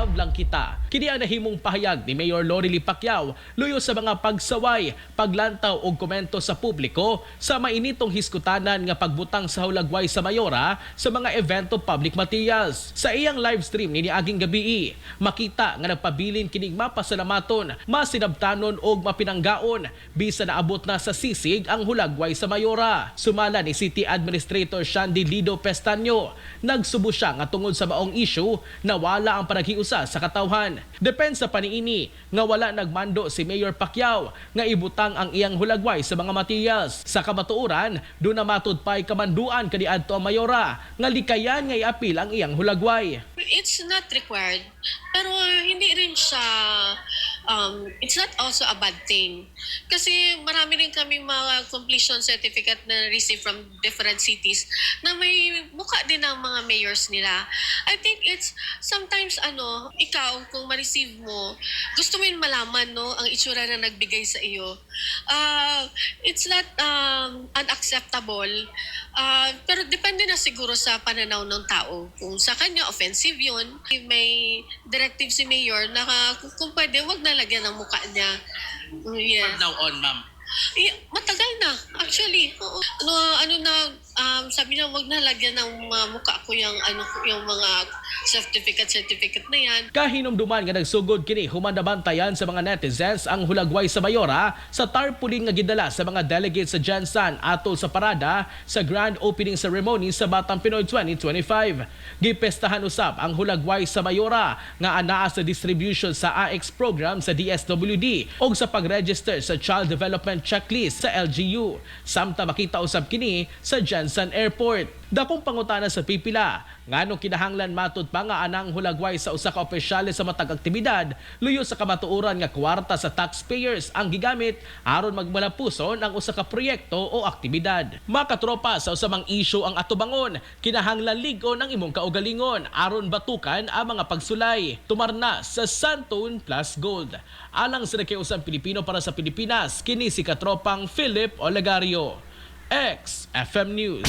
Love lang kita. Kini ang nahimong pahayag ni Mayor Lorelie Pacquiao luyo sa mga pagsaway, paglantaw og komento sa publiko sa mainitong hiskutanan nga pagbutang sa hulagway sa mayora sa mga evento public materials. Sa iyang live stream ni niaging gabii, makita nga nagpabilin kining mapasalamaton, masinabtanon og mapinanggaon bisan naabot na sa sisig ang hulagway sa mayora. Sumala ni City Administrator Shandy Lido Pestaño, nagsubo siya nga tungod sa maong issue, nawala ang panaghiusa sa katawhan. Depensa pa niini nga wala nagmando si Mayor Pacquiao nga ibutang ang iyang hulagway sa mga materials. Sa kamatuoran, duna matud pa'y kamanduan kaniadto ang mayora nga likayan nga iapil ang iyang hulagway. It's not required. Pero hindi rin siya, it's not also a bad thing. Kasi marami rin kami mga completion certificate na receive from different cities na may mukha din ng mga mayors nila. I think it's sometimes ano, ikaw kung ma-receive mo, gusto mo yung malaman, no, ang itsura na nagbigay sa iyo. It's not unacceptable. Pero depende na siguro sa pananaw ng tao. Kung sa kanya, offensive yun. May directive si Mayor na kung pwede, wag na lagyan ng mukha niya. Yes. Now on, ma'am. Yeah, matagal na, actually. Oo. Ano, ano na, sabi niya, wag na lagyan ng mga mukha ko yung, ano, yung mga certificate, certificate na yan. Kahinumduman nga nagsugod kini human nabantayan sa mga netizens ang hulagway sa mayora sa tarpaulin nga gidala sa mga delegates sa GenSan atol sa parada sa grand opening ceremony sa Batang Pinoy 2025. Gipestahan usab ang hulagway sa mayora nga anaa sa distribution sa AX program sa DSWD og sa pag-register sa Child Development Checklist sa LGU. Samtang makita usab kini sa GenSan Airport. Dakong pangutana sa pipila, nganong kinahanglan matud pa nga anang hulagway sa usa ka opisyales sa matag aktibidad luyo sa kamatuoran nga kwarta sa taxpayers ang gigamit aron magmalapuson ang usa ka proyekto o aktibidad? Makatropa, sa usa mang issue ang atubangon, kinahanglan lig-on ang imong kaugalingon aron batukan ang mga pagsulay. Tumarna sa Santone Plus Gold. Alang sa Nakiusang Pilipino para sa Pilipinas, kini si katropang Philip Olegario. XFM News.